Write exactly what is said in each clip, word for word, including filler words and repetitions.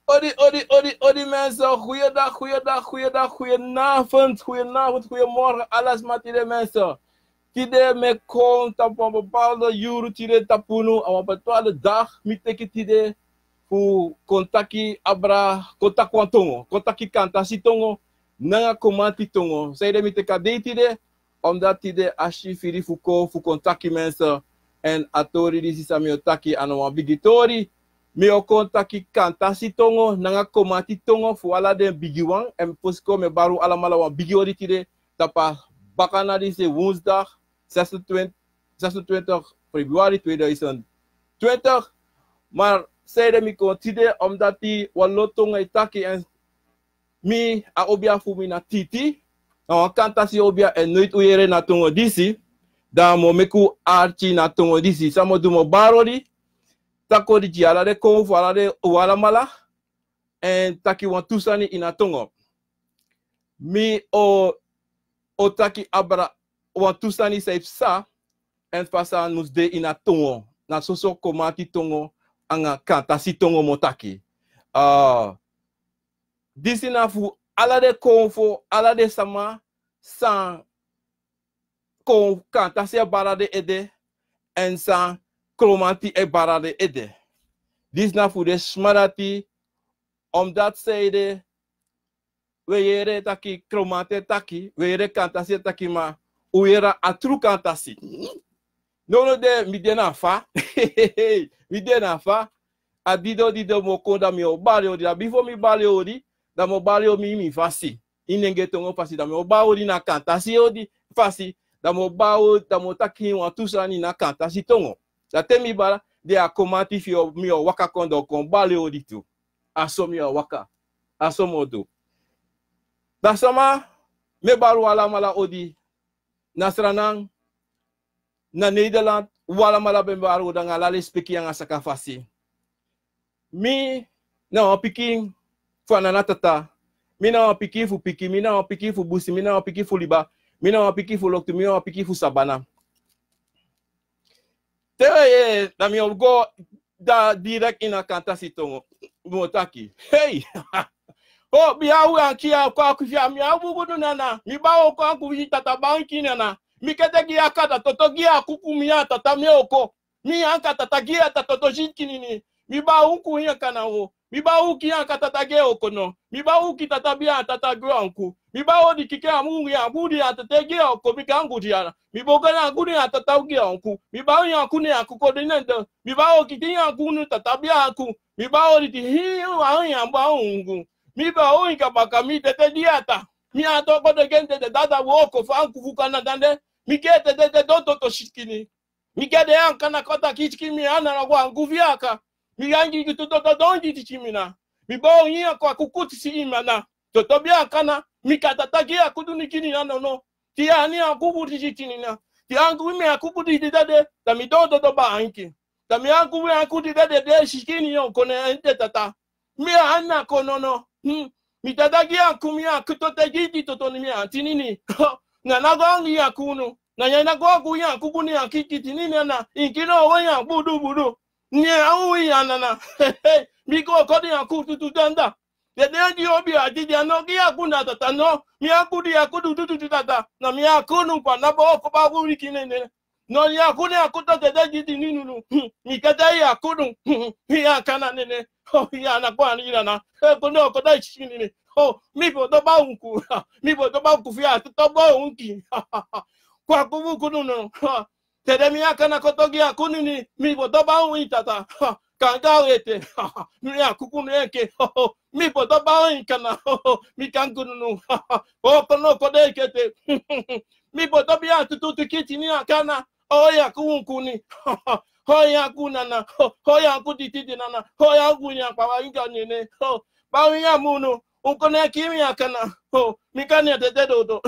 Odi, odi, odi, odi, mensen. Goeiedag, goeiedag, goeiedag, goedenavond, goedenavond, goedemorgen, alles maar tide, mensen. Tide mi kon tapu wan bepaalde yuru tide tapu unu, a wan bepaalde dag, mi teki tide fu kon taki abra, kon taki wan tongo, kon taki kantasi tongo, nanga komanti tongo. Sanede mi teki a dei tide, omdat tide a si firi fu kon, fu kon taki, mensen. Èn a tori disi san mi o taki a no wan bigi tori. Mi o kon taki kantasi tongo nanga komanti tongo fu ala den bigiwan. Èn fosi kon mi e bari un alamala wan bigi odi tide tapu a bakana disi woensdag zesentwintig, zesentwintig februari tweeduizend twintig. Maar sanede mi kon tide, omdat wan lo tongo e taki, èn mi, a obia fu mi na Titi. Na wan kantasi obia, èn noiti un yere na tongo disi. Dan mi o meki un arki na tongo disi. San mi o du, mi o bari odi, taki odi gi ala den kon fu ala den, un alamala, èn taki wantu sani ini a tongo. Mi o, o taki abra wantu sani san e psa, èn fa san mus de ini a tongo. Na soso komanti tongo anga kantasi tongo mi o taki. Ah, disi na fu ala den kon fu ala den sama san kon kantasi e bari den ede, èn san komanti e bari den ede. Disi na fu den sma dati, omdat sanede, we yere taki komanti e taki, we yere kantasi e taki, ma un yere a tru kantasi. Nownow de mi de na fa. Mi de na fa. A dido dido mi o kon, dan mi o bari odi. Dan bifo mi bari odi, dan mi o bari odi mi, mi fasi. Ini nengre tongo fasi, dan mi o bari odi na kantasi odi fasi. Dan mi o bari odi, dan mi o taki wantu sani na kantasi tongo. Dan te mi bari, den a komanti fi o, mi o waka kon, dan mi o kon bari odi tu. A so mi o waka. A so mi o du. Dan sama, mi e bari un alamala odi. Na Sranan, na Nederland, un alamala ben bari un odi anga ala lespeki anga saka fasi. Mi na wan pikin fu Anana Tata. Mi na wan pikin fu Piki, mi na wan pikin fu Busi, mi na wan pikin fu Liba, mi na wan pikin fu Loktu, mi na wan pikin fu Sabana. Te we yere, dan mi o go direct ini a kantasi tongo. Mi o taki. Hei! O, mi a u anki a kon a kufi a mi a u bugu du nana. Mi ba o kon a kufi tata ba anki nana. Mi kete gi a kata toto gi a kuku mi a tata mi o kon. Mi anka tata gi a tata toto sikin ini. Mi ba u ku ya kana o. Mi ba u ki anka tata gi o kono. Mi ba u ki tata bia tata gi anku. Mi ba o di kike a mu ya bu di a tata gi o ko mi ka anku di ana. Mi bo kana anku ni a tata gi anku. Mi ba u ya anku ni anku ko di nende. Mi ba o ki ti ya anku ni tata bia anku. Mi ba o di ti hi a ya ba ungu. Mi ba o inka baka mi tete di ata. Mi a to ko de gente de dada wo ko fa anku fu kana dande. Mi ke tete de do toto sikin ini. Mi ke de anka na kota kiti ki mi ana na gwa anku fi aka. Mi gangi ki tuto to dongi ti ki mi na. Mi bo yin ako aku kuti si imana. Toto bi anka na. Mi ka tata gi aku duni kini na no no. Ti ani aku buti si kini na. Ti anku mi aku buti di dade. Da mi do do do ba anki. Da mi anku mi aku di dade de si kini yon kone ente tata. Mi a ana kono no. Hmm. Mi tata gi anku mi aku to te gi di toto ni mi a tinini. Na na go angi aku no. Na ya na go anku ya aku buni aki kiti ni na na. Inki no wo ya budu budu. Ni a u ya na na. Mi ko ko di aku tutu danda. De de di obi a di di ano gi aku na tata no. Mi aku di aku du du du tata. Na mi aku nu pa na bo ko ba gu ri kine ne. No ya aku ne aku to de de di di ni nu nu. Hmm. Mi ka da ya aku nu. Hmm. Mi ya kana ne ne. Ho ya na kwa ni na na. E ko no ko da chi ni ni. Ho mi bo do ba unku. Mi bo do ba unku fi a to ba unki. Kwa ku bu ku nu nu. Te de mi aka na koto gi aku ni ni. Mi bo do ba unki tata. Kanga wete. Mi aku ku nu eke. Mi bo do ba unki kana. Mi kanku nu nu. O ko no ko de kete. Mi bo do bi a tutu kiti ni akana. O ya ku unku ni. Ho ya ku nana. Ho ya ku titi di nana. Ho ya ku ya pa wa inga nene. Ho ba wi ya munu. Unku ne ki mi akana. Ho mi ka ne tete dodo.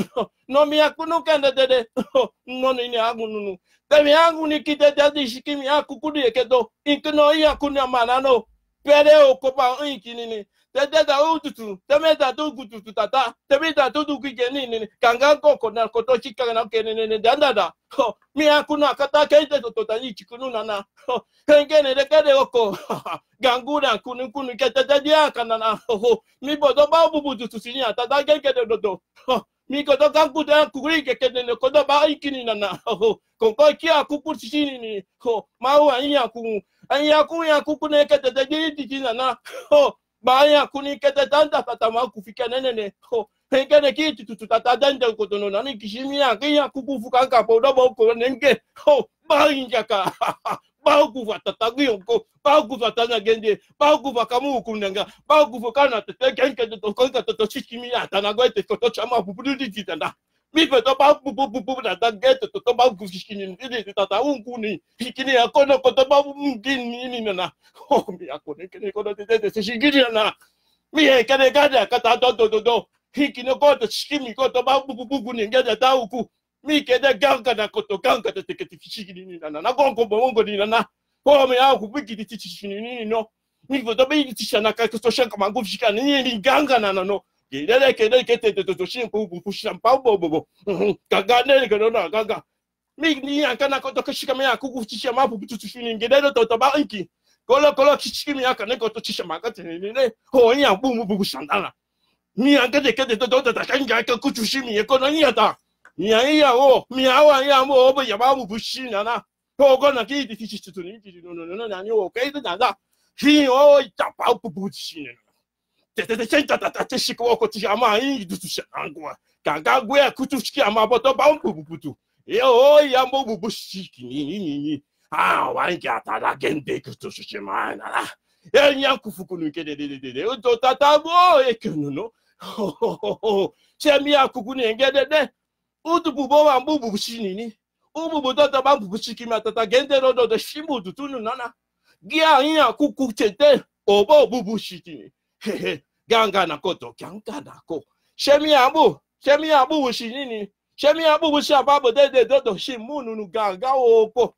No mi aku nu kende dede. Ho no ni ne aku nunu. Te mi aku ni ki tete di siki mi aku ku di eke do. Inki no ya ku ni amana no. Pere o kopa inki nini. Te te da u tutu. Te me da tu gu tutu tata. Te me da tu du ki ke nini. Kanga ko ko na koto si kanga na ke nini danda da. Ho. Mi a kuna kata ke te to to ta ni chikunu na na. Ho. Kenge ne de ke de oko. Gangu na kunu kunu ke te te dia kana na. Ho. Mi bodo ba bubu tutu si ni a tata ke ke de dodo. Ho. Mi koto kan kuta kuri ke ke ne koto ba inki ni na na. Ho. Konko ki a kuku si ni ni. Ho. Ma u a ni a ku. A ni a ku ya kuku ne ke te te di di di na na. Ho. Ba ya kuni kete tanta tata ma kufi kene nene. Ho. Henge ne ki tutu tata dende koto no nani kishimi ya ke ya kuku fuka nka po do bo ko nenge. Ho. Ba inja ka. Ba kufa tata giyonko. Ba kufa tana gende. Ba kufa kamu kunanga. Ba kufa kana tete genke to konka to to shishimi ya tana go ete koto chama pupu di di tana. Mi pe to ba pupu pupu na ta ge to to ba gu sikini ni ni ta ta un ku ni. Sikini ya kono ko to ba mu gi ni ni na na. Oh, mi ya kone kene kono te te te sikini na na. Mi he kene ga da ka ta do do do do. Sikini ko to sikini ko to ba pupu pupu ni ge da ta u ku. Mi ke de ganga na koto ganga te te ke te sikini ni na na. Na gongo bongo ni na na. Ho mi ya ku bigi di ti sikini ni ni no. Mi foto be ti sana ka to shanka mangu fishika ni ni ganga na na no. Ke de ke de ke te te to shin ku ku shan pa bo bo bo. Mhm. Ganga ne ke no na ganga. Mi ni anka na koto ke shika me ya ku ku ti shama pu tu tu shini ke de to to ba inki. Kolo kolo ki shiki mi anka ne koto ti shama ka te ni ne. Ho ni ya bu mu bu shandala. Mi anka de ke de to to ta kanga ka ku tu shimi ko no ni ya ta. Mi ya ya o, mi ya wa ya mo o bo ya ba mu bu shi na na. Togo na ki ti ti ti tu ni ti no no no na ni o ke ti na da. Hi o ta pa pu pu ti ne. Te te te te ta ta ta te shi ko ko ti ama i du tu sha angwa. Ka ga gwe ku tu shi ama bo to ba pu pu pu tu. E o ya mo bu bu shi ki ni ni ni ni. Ah, wa ngi ata la gende ku tu shi ma na la. E nya ku fu ku nu ke de de de de. O to ta ta bo e ke no no. Ho ho ho ho. Che mi a ku ku ne nge de de. Utu bubo wa mbubu bushini ni. Ubu buto ta ba mbubu shiki ma tata gende rodo de shimbu tutunu nana. Gia inya kuku tete. Obo bubu shitini. He he. Ganga na koto ganga na ko. Shemi abu. Shemi abu bushini ni. Shemi abu busha babo de de dodo shimu nunu ganga oko.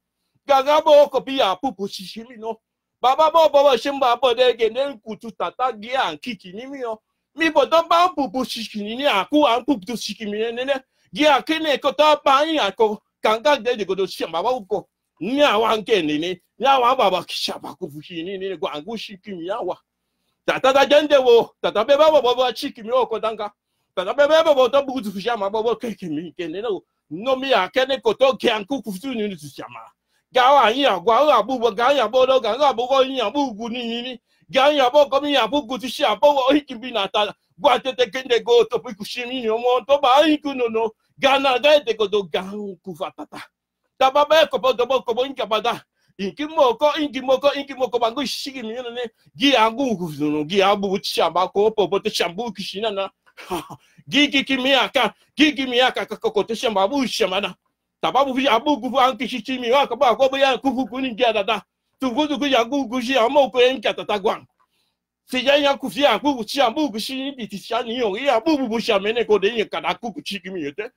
Ganga bo oko bi apupu shishimi no. Baba bo bo bo shimba bo de gende kutu tata gia kiki ni mi o. Mi bo don ba pupu shiki ni ni aku an pupu tu shiki mi ne ne. Gia kene ko ta ba ni ako. Kanga de de godo shamba ba uko. Ni awa nke ni ni. Ni awa baba kisha ba kufu shi ni ni gwa angu shiki mi awa. Tata da gende wo. Tata be ba bo bo shiki mi oko danga. Tata be be bo bo to buku tu shamba bo bo keke mi kene no. No mi a kene koto ke an kuku futu ni ni tu shamba. Gawa yin agwa nga bubo ga yin abodo ga nga bubo yin abugu ni ni ni. Ga yin abo komi yin abugu ti shi abo wo hiki bi na ta. Gwa tete kende go to piku shimi ni omo to ba yin ku no no. Ga na ga ete koto ga yin ku fa tata. Taba be kopo to bo kopo inka bada. Inki moko inki moko inki moko bangu shiki mi no ne. Gi angu ku no no gi abu ti shamba ko po po te shambu kishina na. Gi gi ki mi aka gi gi mi aka ka koko te shamba bu shamba na. Taba bu fi abu gu fu anki shi ti mi wa ka ba ko bu ya ku fu ku ni gi adada. Tu fu tu ku ya gu gu shi amo ko en ka tata gwan. Si ya ya ku fi aku ku shi abu ku shi ni ti ti sha ni yo ya bu bu bu sha mene ko de ya ka da ku ku shi ki mi yete.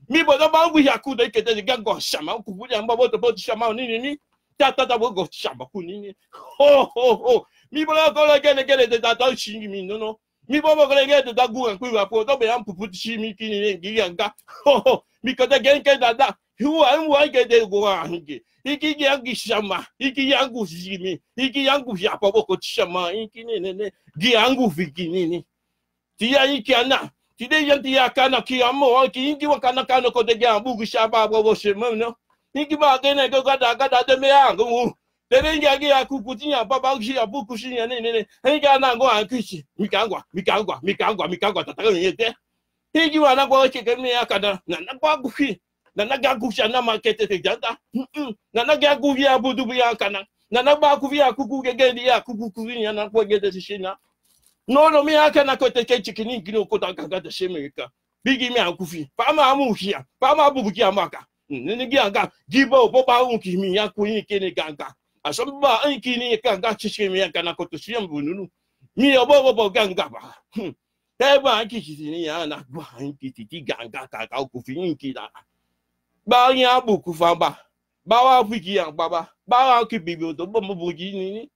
Mi bo da ba gu ya ku de ke de ga go sha ma ku bu ya ba bo to bo ti sha ma ni ni ni. Ta ta ta bo go sha ba ku ni ni. Ho ho ho. Mi bo da ko la gene gene de da da shi mi no no. Mi bo bo ko le ge de da gu ku wa po to be ya pupu ti shi mi ki ni ni gi ya ga. Ho ho. Mi ko de gen ke da da. Hiwa hiwa ge de go wa hinge. Iki yangu shama, iki yangu shimi, iki yangu yapa boko shama, iki ne ne ne, gi yangu fiki ne ne. Ti ya iki ana, ti de ya ti ya kana ki amo, ki inki wa kana kana ko de ya bugu shaba bo bo shema no. Inki ba ge ne go gada gada de me yangu. De de ya gi ya kuku ti ya baba shi ya buku shi ya ne ne ne. Inki ana go an kishi, mi kangwa, mi kangwa, mi kangwa, mi kangwa tata ne te. Higi wa na gwa cheke mi ya kana. Na na gwa gufi. Na na ga gufi na ma kete te janda. Mm-mm. Na na ga gufi ya budu bu ya kana. Na na gwa gufi ya kuku ge ge ya kuku kuku ya na kwa ge te shina. No no mi ya kana ko te ke chiki ni kino ko ta ga ga te sheme ka. Bigi mi ya gufi. Pa ma mu hia. Pa ma bubu ki amaka. Ni ni gi anga. Gi bo bo ba un ki mi ya ku ni kene ganga. Aso ba an ki ni ka ga chiki mi ya kana ko to shia bununu. Mi yo bo bo bo ganga ba. Hmm. Te gwa anki kiti ni ya na gwa anki titi ganga kaka okufi inki na. Ba nya buku fa ba. Ba wa fiki ya ba ba. Ba wa ki bibi oto bo mo buji ni ni.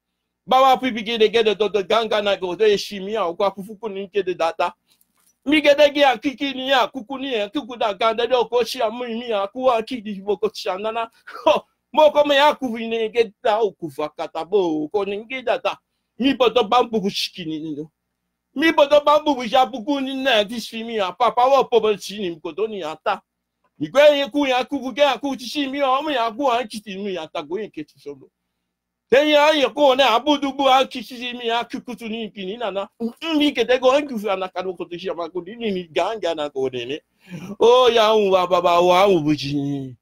Bawa pipi gede gede toto ganga na go de shimi ya okwa kufu kuni kede data. Mi gede gi a kiki ni ya kuku ni ya kuku da ganda de oko shi a mi mi ya ku a kidi boko shi a nana. Ho, moko me ya kufu ni gede da oku fa kata bo ko ni gede data. Mi boto bambu shiki ni no. Mi boto bambu ja puku ni na ti shimi ya papa wo popo shini koto ni ata. Mi kwe ye ku ya kuku ke ya ku ti shimi ya mi ya ku a kiti mi ya ta go ye keti solo. Te ya ye ko ne abudu bu a kiti shimi ya kuku tu ni kini nana. Mi kete go en kufu ana kado koto shi a ma ko ni ni ganga na ko nene. O ya un wa baba wa un buji.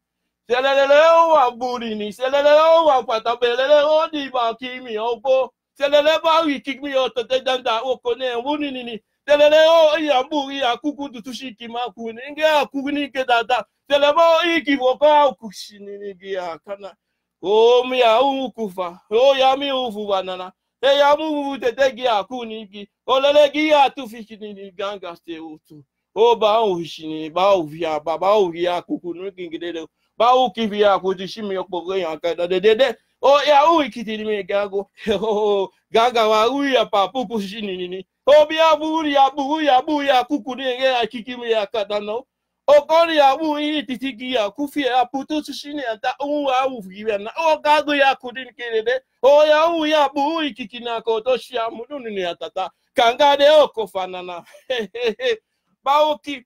Selelele o wa buri ni selelele o wa kwata belele o di ba kimi o ko. Selele ba wi kiki mi o tete danda o ko ne wuni ni ni. Selele o ya bu ya kuku dutu shiki ma ku ni nge a kuku ni ke dada. Selele ba o iki wo ko a kuku shini ni gi a kana. O mi ya u kufa. O ya mi u fu banana. E ya mu u tete gi a kuku ni gi. O lele gi a tu fiki ni ni ganga se utu. O ba u shini ba u via ba ba u via kuku nu kingidede. Ba u ki via ku ti shimi yo kpoko ya ka da de de de. O ya u ikiti ni me gago. O gaga wa u ya pa puku shini ni ni. O bi ya bu ya bu ya bu ya kuku ni nge ya kiki mi ya ka da no. O kori ya bu i titi gi ya ku fi ya putu shini ya ta u wa u via na. O gago ya ku ni kidede. O ya u ya bu ikiki na koto shi a mu nu ni ya tata. Kanga de o ko fanana. Ba u ki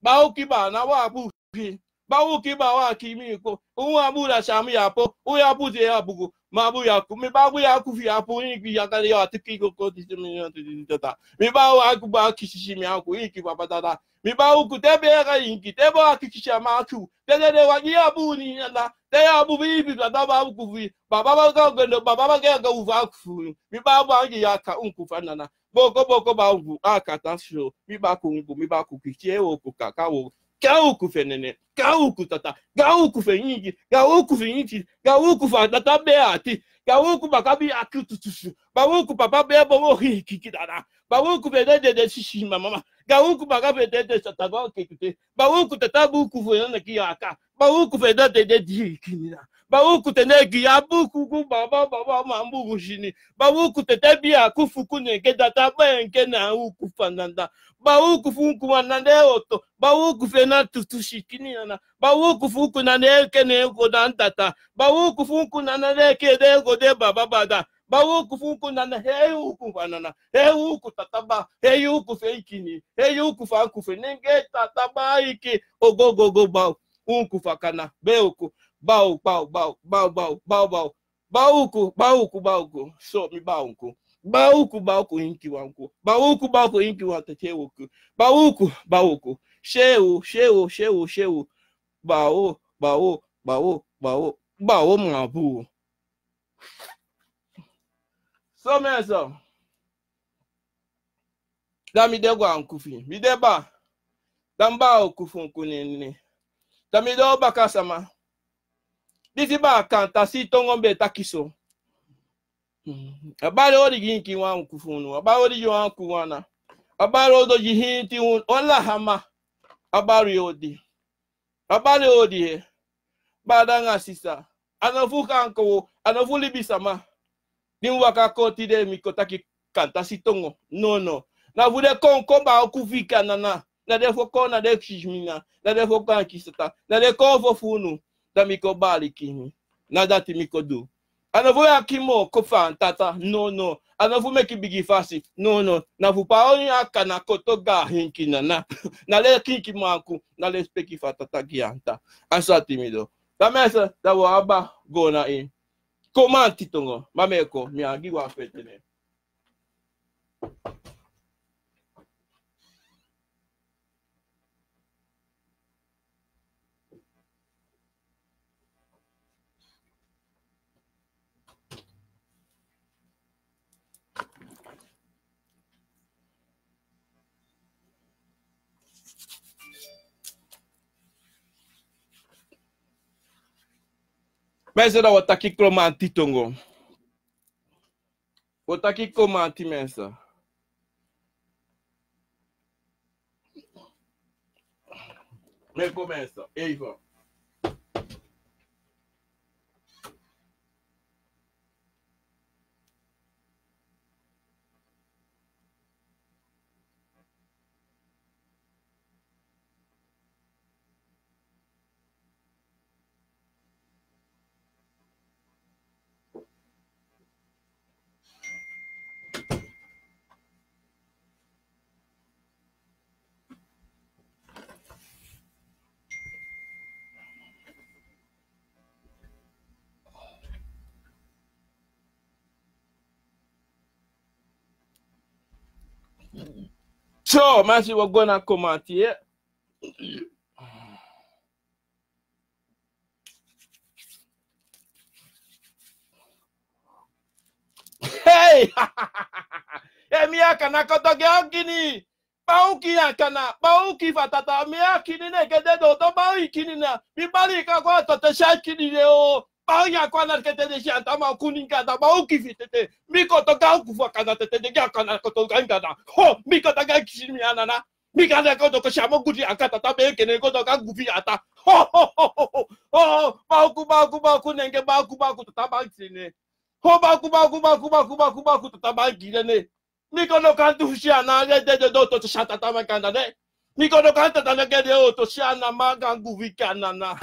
Ba u ki ba na wa bu ki. Ba u ki ba wa ki mi ko. U wa bu da sha mi ya po. U ya bu de ya bu ko. Ma bu ya ku. Mi ba bu ya ku fi ya po ni ki ya ka ya ti ki ko ko ti mi ya ti ti ta. Mi ba wa ku ba ki shi shi mi ya ku i ki ba ba ta ta. Mi ba u ku te be ka i ki. Te ba ki shi ma ku. Te de de wa ni ya bu ni na. Te ya bu bi bi ba ba ba ku fi. Ba ba ba ka go no ba ba ba ka go u va ku. Mi ba ba ki ya ka un ku fanana. Boko boko ba ugu a kata sho. Mi ba ku ugu mi ba ku ki ke o ku kaka o. Ka uku fenene. Ka uku tata. Ka uku fenyingi. Ka uku fenyingi. Ka uku fa tata be ati. Ka uku baka bi aki tutusu. Ba uku papa be bo wo hi kiki dada. Ba uku fe de de de shishi mama. Ka uku baka fe de de sata go kekute. Ba uku tata bu ku fenene ki aka. Ba uku fe de de de di kinina. Ba uku tene gi ya buku ku baba baba ma buku shini. Ba uku tete bi a ku fuku ne ke data ba en ke na uku fananda. Ba uku fuku manande oto. Ba uku fe na tutu shikini na. Ba uku fuku na ne ke ne ko dan data. Ba uku fuku na na ne ke de ko de baba bada. Ba uku fuku na na he uku fanana. He uku tata ba. He uku fe ikini. He uku fa ku fe nenge tata ba iki. Ogo go go ba. Uku fakana. Be uku. Bau bau bau bau bau bau bau. Bauku bauku bauku. So mi bauku. Bauku bauku inki wanku. Bauku bauku inki wante te uku. Bauku bauku. Sheu sheu sheu sheu. Bau bau bau bau bau mabu. So mi eso. Da mi de gwa nkufi mi de ba. Da mi ba okufu nku nini. Da mi de obaka sama. Disi ba kanta si tongo mbe taki so. Abari odi gi nki wan nkufu nu abari odi gi wan nku wana. Abari odo gi hinti un ola hama. Abari odi. Abari odi he. Bada nga sisa. A no fu kanko wo a no fu libisama. Di mi waka kon tide mi kon taki kanta si tongo. Nono. Na fu de kon kon ba oku fika nana. Na de fo kon na de kisimi na. Na de fo kon aki sata na de kon fo fu unu. Da mi kon bali kini. Na dati mi kon du. A no fu ya kimo kon fa an tata. Nono. A no fu meki bigi fasi. Nono. Na fu paoni aka na koto ga hinki nana. Na le kinki manku. Na le speki fa tata gi anta. A so ati mi do. Da mese da wo aba go na in. Komanti tongo. Ma meko mi angi wa fetene. Mese da wo taki kromanti tongo. Wo taki komanti mensa. Me komensa. Eiva. So, masi, wi o go na komati, eh. Hey! Eh, mi akana koto gi a kini. Bawki akana, bawki fu a tata, mi a kini ne ke dedo, to bawki kini na. Mi bali ka kwa to te sha kini de o. Bawki akana ke te de sha ta ma kuni ka ta bawki fi tete. Mi koto ka ku fu akana tete de akana koto ka ngana. Ho, mi koto ka kisi mi anana. Mi ka de koto ko sha mo guti aka tata be kene koto ka gufi ata. Ho, ho, ho, ho, ho. Ho, bawku, bawku, bawku nenge, bawku, bawku tata bawki ne. Ho, bawku, bawku, bawku, bawku, bawku, bawku tata bawki ne. Mi kodo kan tu si ana de de de do to si a tata ma kanda de. Mi kodo kan tata na ke de o to si ana ma kan ku fika na na.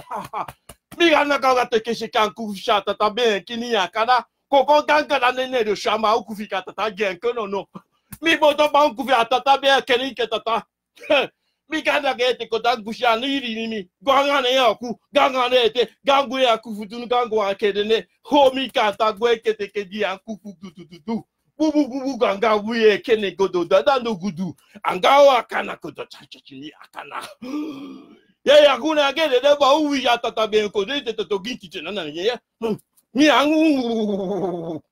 Mi ga na ka ga te ke si kan ku si a tata be kini ya kana. Koko kan kana ne ne do si a ma ku fika tata gen ke no no. Mi bo to ba ku fi a tata be kini ke tata. Mi kanda ke te ko ta ku si a ni ri ni mi. Go anga ne ya ku, ga anga ne te, ga ngu ya ku fu tu ni ga ngu a ke de ne. Ho mi ka ta gwe ke te ke di a ku ku tu tu tu tu. Bubu bubu ganga wiye kene godo dada no gudu. Anga o akana kodo chacha chini akana. Ya ya kuna gede de ba uwi ya tata ben kodo ite toto giti tena na ye. Mi angu.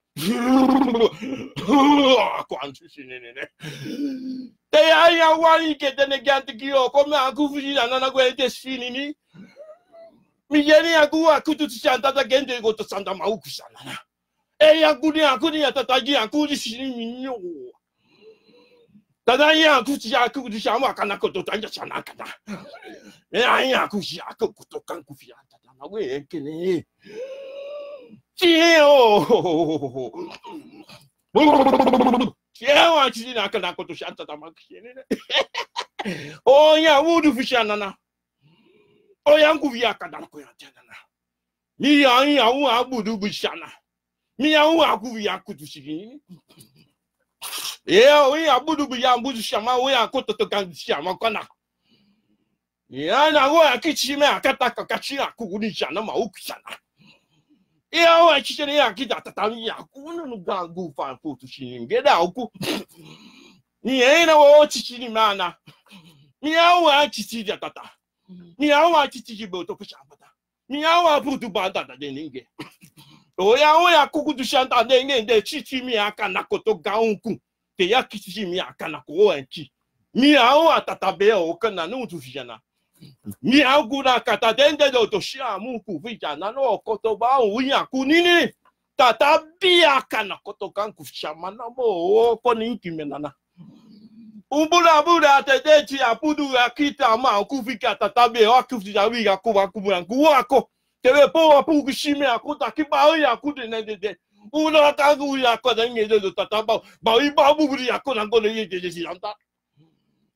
Ko antu sinene ne. Te ya ya wani ke tene ganti ki o ko mi angu fuji na na gwe te sinini. Mi yeni angu akutu ti santa ta gende go to santa ma uku sana. E ya kuni ya kuni ya tata gi ya kuni sini mi nyo. Tata ya kuti ya kuti ya ma kana koto tanja sana kana. E ya ya kuti ya koto kan ku fi ya tata na we kene. Ti e o. Ti e wa ti na kana koto santa tata ma kene. O ya wudu fi sana na. O ya ngu fi ya kana ko ya tana na. Mi ya ya wu abudu bishana. Mi ya wu aku ya kutu shigini. Ye o ya abudu bi ya abudu shama o ya koto to kan shama kana. Ya na o ya kichi me akata ka kachi ya kuguni shana ma uku shana. Ya o ya kichi ne ya kita tata mi ya kunu no gangu fa kutu shini ngeda uku. Ni ya na o chichi ni mana. Mi ya o ya chichi ya tata. Mi ya o ya chichi bo to kushama ta. Mi ya wa putu banda da de ninge. O ya o ya kuku du shanta de nge de chichi mi aka na koto ga unku. Te ya kichi mi aka na ko enki. Mi ya o atata be o kana no tu fijana. Mi ya o kuna kata de nde do to shi amu ku fijana no koto ba o ya kunini. Tata bi aka na koto kan ku shama na mo o ko ninki menana. Umbura bura te de ti apudu ya kita ma ku fika tata be o ku fika wi ya ku wa ku wa ku wa ko. Te be po wa pu ku shime aku ta ki ba o ya ku de ne de de. Uno ka ku ya ko de nge de do tata ba. Ba wi ba bu buri ya ko na go de ye de de si anta.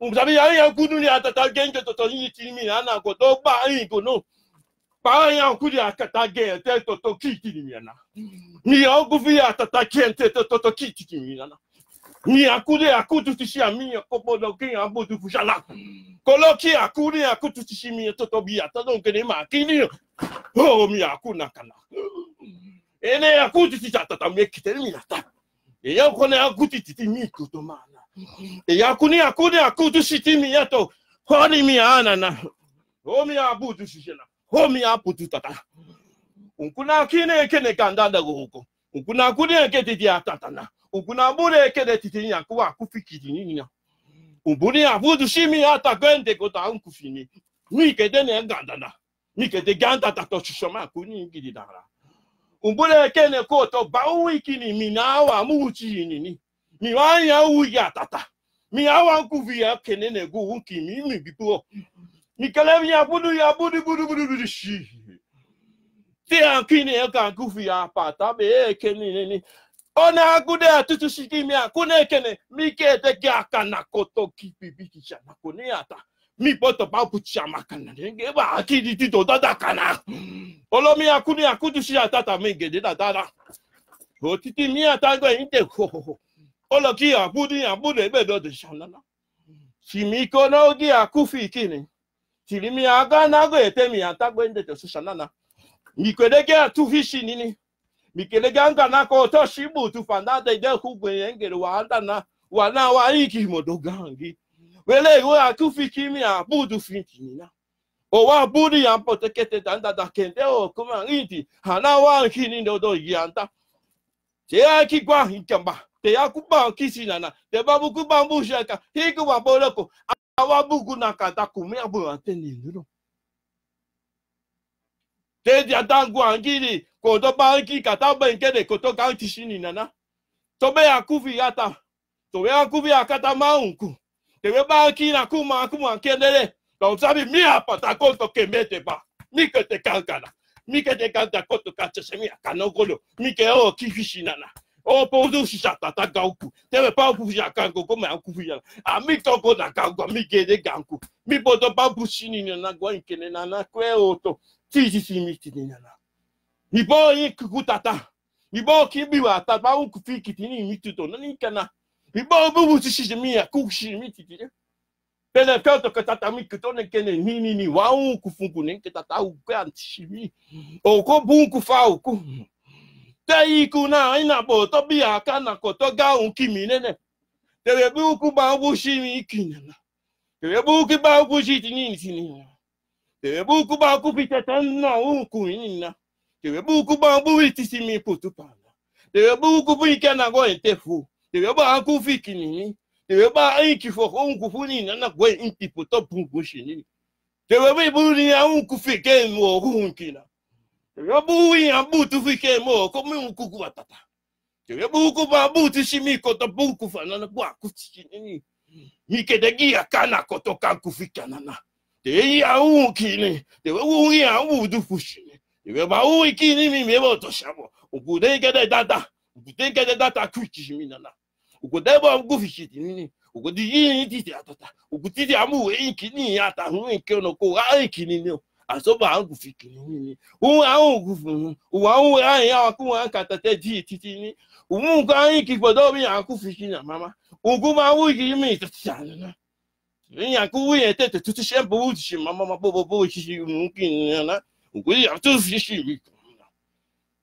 Un sabi ya ya ku nu ya tata gen de to to ni ti mi na na ko do ba i ko no. Pa ya kudi akata gen te toto kiti ni miana. Mi ya ogu fi ya tata gen te toto kiti ni miana. Mi ya kudi akutu tisi a mi ya kopo do kin abudu fushala. Koloki akudi akutu tisi mi ya toto bi ya tadon kene ma kini. Oh mi ya kuna kana. Ene ya kutu tisi a tata mi ya kite mi ya ta. E ya kone akutu titi mi koto mana. E ya kuni akudi akutu siti mi ya to. Honi mi ya anana. Oh mi ya abudu sisena. Ho mi aputu tata. Unkuna kine kene kanda da goko. Unkuna kune ke titi a tata na. Unkuna bure ke de titi nya kuwa ku fiki titi nya. Umbuni aputu si mi ata kwende kota unku fini. Mi ke de ne ganda na. Mi ke de ganda tato sisoma kuni gidi dara. Umbure kene koto ba uwi kini mi na wa mu uchi ni ni. Mi wa ya u ya tata. Mi ya wa ku vi ya kene ne gu u ki mi mi bi pu o. Mi kele mi ya budu ya budu budu budu budu shi. Ti ya kini ya ka ku vi ya pata be e kene ne ni. Ona ku de atutu shi ki mi ya ku ne kene. Mi ke te ki aka na koto ki pi pi ki sha na ku ne ata. Mi poto ba ku sha ma kana ne nge ba aki di ti to dada kana. Olo mi ya ku ne ya ku tu shi ya tata mi nge de dada na. O titi mi ata go inte ho ho ho. Olo ki ya budi ya bude be do de shanana. Si mi kono gi ya ku fi kini. Tili mi aga na go ete mi ata go ende to shanana. Mi kwede ke atu fi shi nini. Mi kele ganga na ko to shi butu fanda de de ku gwe yengere wa anda na. Wan na wan inki modo gangi. Wele, wan a ku fiki mi a budu fiti nina. O wan budu ya poto kete dan dada kente o kuma inti. Hana wan kini dodo yanta. Te ya ki gwa hinkamba. Te ya ku ban kisi nana. Te babu ku ban bushaka. Hiku wa boloko. A wan bugu na kata kumi a bu ante ni nuru. Te dia dan gwa ngiri. Kodo ban ki kata ban kede koto kan tisi ni nana. To be a ku fi yata. To we a ku fi a kata ma unku. Te we ba ki na ku ma ku ma kendele. Don sabi mi a pata koto kemete ba. Mi kete kankana. Mi kete kanta koto kacha se mi a kano kodo. Mi ke o ki fisi nana. O po du si sa tata gauku. Te we pa ku fi a kanko ko ma ku fi a. A mi to ko na kanko mi ke de ganku. Mi poto pa busi ni nana gwa inkene nana kwe oto. Tisi si mi tini nana. Mi bo yi kuku tata. Mi bo ki bi wa tata un ku fi kitini mi tuto no ni kana. Mi bo bu bu ti si mi ya ku si mi titi. Pele koto ke tata mi kuto ne kene ni ni ni wa un ku funku ne ke tata u ke an ti si mi. O ko bu ku fa u ku. Te i ku na ina bo to bi aka na koto ga un ki mi nene. Te we bu ku ba bu si mi ki nene. Te we bu ku ba ku si tini tini. Te we bu ku ba ku fi tete na u ku ini na. Te we bu ku ba bu wi tisi mi putu pana. Te we bu ku bu ike na go ente fu. Te we ba ku fi kinini. Te we ba inki fo ko un ku fu ni na na go inti puto bu ku sini. Te we bu ni ya un ku fi ke mo ku un kina. Te we bu wi ya bu tu fi ke mo ko mi un ku ku batata. Te we bu ku ba bu ti si mi koto bu ku fa nana bu a ku ti si ni. Mi ke de gi a kana koto kan ku fi kana na. Te we ya u kini. Te we u ya u du fu si ni. Te we ba u kini mi me bo to sabo. U ku de ke de dada. U ku de ke de dada ku ti si mi nana. U ku de bo ku fi si ti ni. U ku di yi ni ti ti a tata. U ku ti ti a mu we kini ya ta hu ke no ko a kini ni. A so ba angu fi kini ni. U a angu fu. U a u a ya ku a ka ta te di ti ti ni. U mu ka yi ki fodo mi a ku fi kini mama. U ku ma u ki mi ta ti sa na. Ni a ku wi e te te tu ti se bu ti si mama ma bo bo bo si si mu ki na. U ku ya tu si si mi.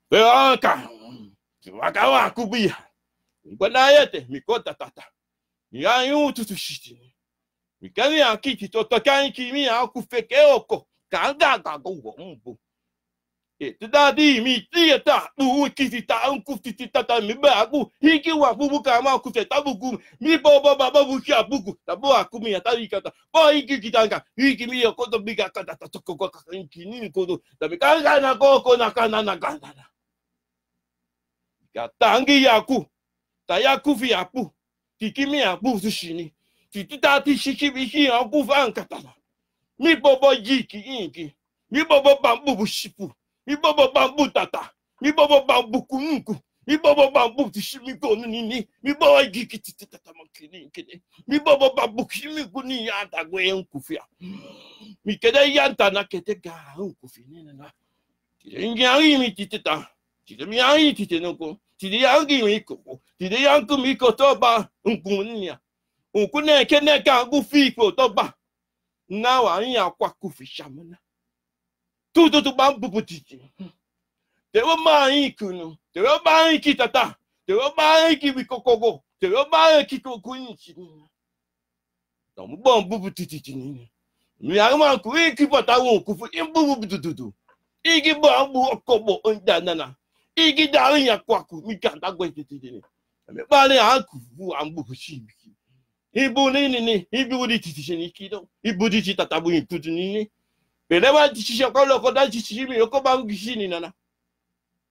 Pe a ka. Wa ka wa ku bi ya. U ku na ye te mi ko ta ta ta. Mi a yu tutu siti ni. Mi kani a kiti to to kan ki mi a ku feke oko. Kan ga ga go go mbu. E te da di mi ti e ta bu kiti ta un ku titi ta ta mi ba ku. Hiki wa bu bu ka ma ku te ta bu ku. Mi bo bo ba ba bu ki a bu ku. Ta bo a ku mi a ta wi ka ta. Bo hiki ki ta nga. Hiki mi yo ko to bi ka ka ta ta to ko ko ka ki ni ko to. Ta mi ka ga na ko ko na ka na na ka na na. Ka tangi ya ku. Ta ya ku fi a pu. Kiki mi a bu tu sini. Ti ti ta ti si si bi si a ku fa an ka ta na. Mi bo bo yi ki inki. Mi bo bo ba bu bu si pu. Mi bo bo ba bu tata. Mi bo bo ba bu ku nku. Mi bo bo ba bu ti si mi ko ni ni. Mi bo wa yi ki ti ti tata ma ki ni ki ni. Mi bo bo ba bu ki mi ku ni ya ta gwe en ku fi a. Mi ke de ya ta na ke te ga en ku fi ni na. Ti de ngi a yi mi ti ti ta. Ti de mi a yi ti te no ko. Ti de ya ngi mi ko. Ti de ya ngi mi ko to ba en ku ni ya. Un ku ne ke ne ka gu fi ko to ba. Na wa yin a kwa ku fi shamana. Tu tu tu ba bubu titi. Te wo ma yin kunu. Te wo ba yin ki tata. Te wo ba yin ki bi kokogo. Te wo ba yin ki ko ku yin ti. Na mu ba bubu titi ti ni. Mi a ma ku yin ki pata wo ku fu yin bubu dududu. Igi ba bu okobo on da nana. Igi da yin a kwa ku mi ka da gwe titi ni. Mi ba le a ku fu an bubu shi mi ki. Ibu ni ni ni, ibu di titi si ni kido. Ibu di ti tata bu ibu di ni ni. Bele wa titi si ko lo ko da titi si mi yo ko ba u gi si ni nana.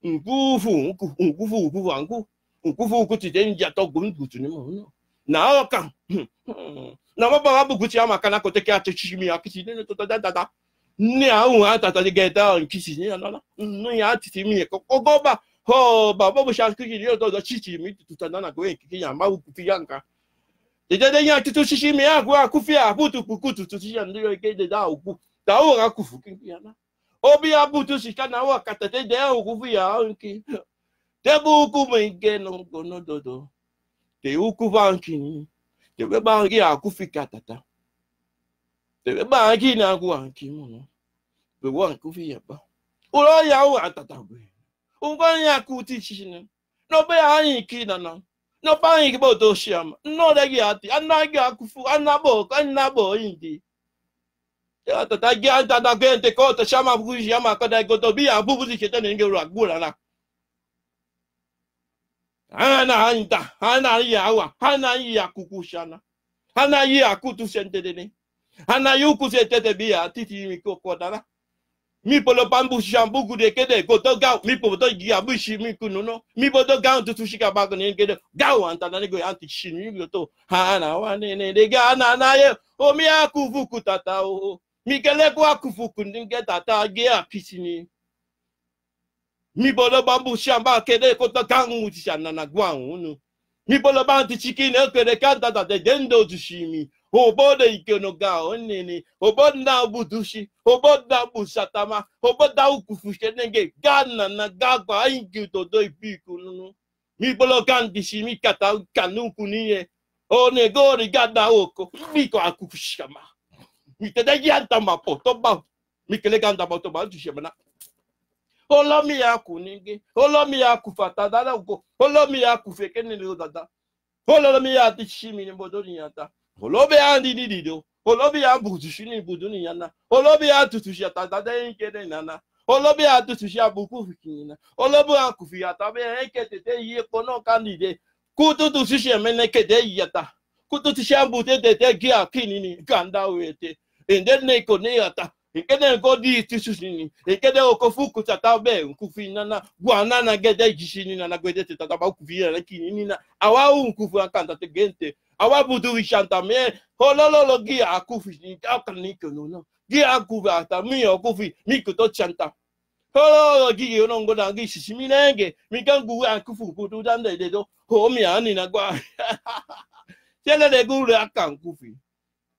Nkufu, nku- nkufu, nkufu, anku. Nkufu, nku ti den ja to gun butu ni mo no. Na o kan. Na ma ba wa bu kuti ama kana ko te ke a titi si mi a kiti ni to da da da. Ni a u a tata di geta on kisi ni nana. No ya titi mi ko ko go ba. Ho ba bo bo sha kiki yo to do chichi mi tu ta nana ko e kiki ya ma u kufi yanka. Te te de ya tutu sisi mi aku aku fi a putu puku tutu sisi ando yo ke de da uku. Da o aku fu ki ya na. Obi a butu sika na wa kata te de uku fi ya anki. Te bu uku mi ke no ko no dodo. Te uku fa anki ni. Te be ba anki aku fi katata. Te be ba anki na aku anki mo no. Be wa aku fi ya ba. Ulo ya wa tata be. Ungo ya ku ti sisi ne. No be a yin ki nana. No pa ingi bo to shama. No de gi ati. Ana gi akufu. Ana bo. Ana bo indi. Ya tata gi anta da gen te ko to shama bugu shama ko da go to bi a bugu di kete ne nge ura gura na. Ana anta. Ana ya wa. Ana ya kuku shana. Ana ya kutu sente de ne. Ana yuku se tete bi a titi mi ko ko dara. Mi polo bambu shambu gude kede go to ga. Mi polo to gi abu shi mi kunu no. Mi polo to ga tutu shika bago ne kede ga anta na ne go anti shini go to. Ana wa ne ne de ga na na ye. O mi akufu ku tata o. Mi kele ku akufu ku ninge tata ge a kisini. Mi bolo bambu shamba kede kota kangu ti shana na gwa unu. Mi bolo banti chikine kede kanta ta de dendo tu shimi. Obo de ike no ga onene. Obo na budushi. Obo na busatama. Obo da ukufu shenenge. Gana na gagwa ingi to do ipiku nunu. Mi bolo kanti shimi kata kanu kuniye. O negori gada oko. Mi ko akufu shama. Mi te de yanta ma poto ba. Mi kele ganda ba to ba tu shemana. Olo mi ya kunenge. Olo mi ya kufata dada go. Olo mi ya kufeke ne lo dada. Olo mi ya ti shimi ni bodo ni yata. Olo be andi ni dido. Olo be ya butu shini budu ni yana. Olo be ya tutu shata dada inke de nana. Olo be ya tutu shi abuku fikina. Olo be ya kufi ata be enke tete ye kono kandide. Kutu tu shi shemene kede yata. Kutu tu shi ambute tete gi akini ni ganda wete. Ende ne ko ne yata. Eke de ko di ti susini. Eke de oko fuku tata be nkufi nana. Gwa nana gede gisini nana gwede te tata ba nkufi nana kini nina. Awa nkufu akanta te gente. Awa budu wishanta me. Holololo gi akufi ni. Aka ni ko no no. Gi akufi ata mi okufi. Mi kuto chanta. Holololo gi yo no ngo da gi sisi mi nenge. Mi kan gu akufu kutu dande de do. Ho mi ani na gwa. Sele de gu le aka nkufi.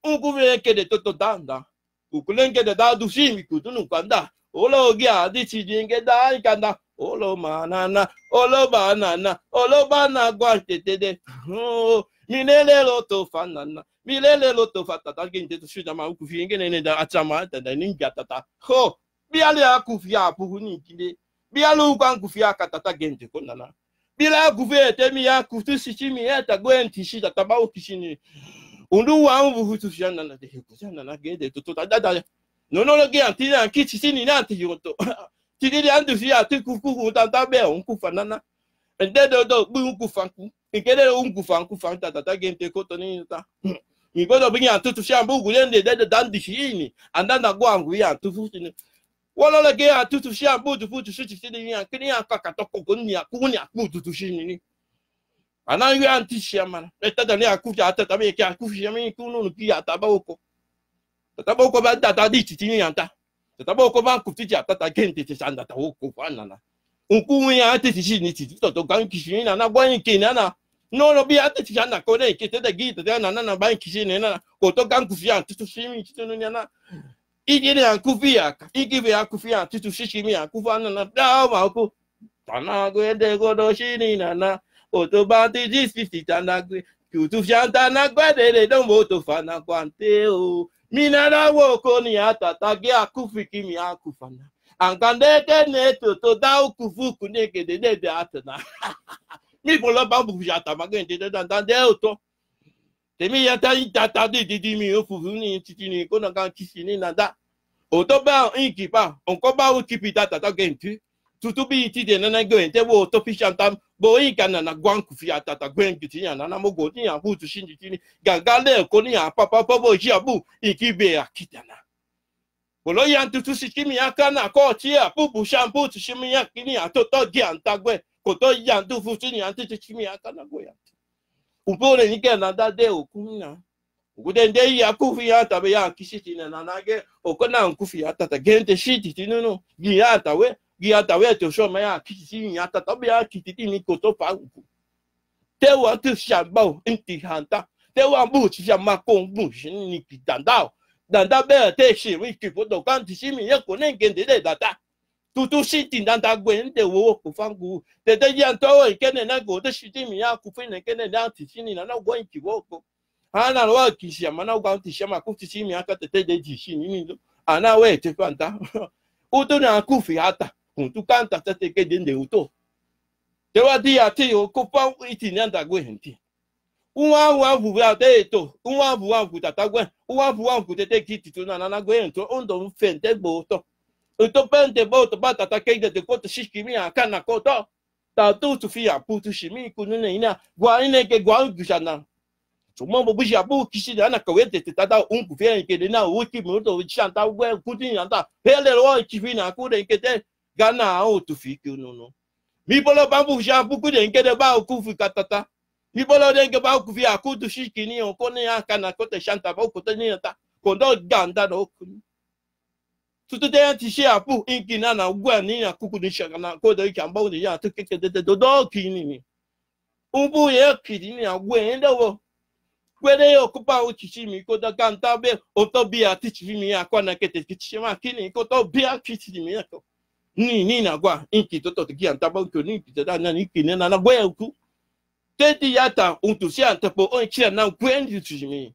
Ukufi eke de toto danda. Ukule nke de da du si mi kutu nu kanda. Olo gi a di si di nge da i kanda. Olo manana. Olo banana. Olo bana gwa tete de. Oh, mi lele lo to fanana. Mi lele lo to fatata gente to suda ma ukufi nge ne ne da atama da ninja tata. Ho. Biali akufi apuhu ni kinde. Biali uka nkufi aka tata gente ko nana. Bila kufi ete mi ya kutu sisi mi eta gwe nti si tata ba okisini. Undu wa unvu hutu si anana de hutu si anana gede toto ta dada. No no no ge anti na ki sisi ni na anti yoto. Tidi de andu si ati kuku kuku tata be unkufa nana. Ende do do bu unkufa ku. Ikede unkufa unkufa tata ta gente koto ni ta. Mi godo bi antu tu si ambu gule nde de dandi si ini. Anda na gwa angu ya tu fusi ni. Wala la ge a tutu si a butu futu si ti si ni a kini a kaka to koko ni a ku ni a butu tu si ni ni. Ana yu anti si a mana. E tata ni a ku ya tata mi ke a ku si mi ku no ki a taba oko. Tata ba oko ba tata di ti ti ni anta. Tata ba oko ba ku ti ya tata gente ti sanda ta oko fa na na. Un ku mi a ti ti si ni ti to to gan ki si ni na na gwa ni ke na na. No no bi a ti ti na ko ne ke te da gi te na na na ba ki si ni na. Ko to gan ku si a tutu si mi ti no ni na. Igi ni ankufi aka, igi bi akufi a tutu sisi mi akufa na na da ma oku. Tana gwe de godo shini na na. Oto ba ti dis fifty tana gwe. Kutu fianta na gwe de de don bo to fana kwante o. Mi na da wo ko ni ata ta ge akufi ki mi akufa na. Ankande ke ne to to da ukufu ku ne ke de de de ata na. Mi bolo ba bu fianta ma ge de de dan dan de oto. Te mi ya ta i tata di di di mi o fufu ni titi ni ko na kan kisi ni na da. O to ba o inki pa, o ko ba o kipi tata ta genti. Tutu bi ti de na na genti wo to fi shantam, bo inka na na gwan kufi a tata gwen kiti ya na na mo go ti ya bu tu shindi ti ni. Ganga le ko ni ya papa pa bo ji abu, inki be a kitana. Bolo yan tutu si kimi ya kana ko ti ya pupu shampu tu shimi ya kini ya toto gi anta gwe. Koto yan tu futu ni anti tu shimi ya kana gwe ya. Upo ne ni ke na da de o kumina. Ugude nde ya kufi ya tabe ya kisi ti na na na ge. Oko na kufi ya tata gente shiti ti no no. Gi ya tawe, gi ya tawe to shoma ya kisi ti ya tata be ya kiti ti ni koto pa uku. Te wa tu shamba o inti hanta. Te wa bu ti shamba ko bu shi ni ki danda o. Danda be te shi mi ki foto kan ti shi mi ye ko ne gende de data. Tutu shi ti danda gwe nde wo ko fangu. Te te ya to o ke ne na go te shi ti mi ya ku fe ne ke ne na ti shi ni na na go inki wo ko. Ana wa ki shi ama na go ti shi ama ku ti shi mi aka te te de ti shi ni ni do. Ana we te fanta. Utu na kufi ata. Utu kanta te te ke de nde uto. Te wan di ati yo, ko pa iti ni anda gwe henti. Un wan wan fu wi a te eto. Un wan fu wan fu tata gwe. Un wan fu wan fu tete kiti tu na nana gwe henti. Un don fente boto. Un to pente boto ba tata kei de te koto siki mi a kana koto. Ta tu tu fi a putu si mi kunu ne ina. Gwa ine ke gwa un gisa na. So mo bo busi a bu kisi na na kawe te te tata un ku fi en ke de na u ki mi to santa gwe kuti na ta. Hele lo ki fi na ku de ke te. Gana a o tu fi ki no no. Mi bolo bambu si a puku de ke de ba o ku fi ka tata. Mi bolo de ke ba o ku fi a ku tu si kini o ko ne a kana ko te santa ba o ko te ni ta. Kondo ganda no kunu. Tutu te ya ti si a pu inki na na gwe ni na kuku ni saka na ko de ki amba o ni ya tu ke ke de de do do kini ni. Un bu ye kiti ni a gwe ende wo. Gwe de yo kupa o kiti mi ko da ganta be o to bi a titi mi a kwa na kete kiti ma kini ko to bi a kiti mi a ko. Ni ni na gwa inki to to gi anta ba ko ni kiti da na ni kini na na gwe ku. Te ti ya ta un tu si anta po o kiti na gwe ni tu si mi.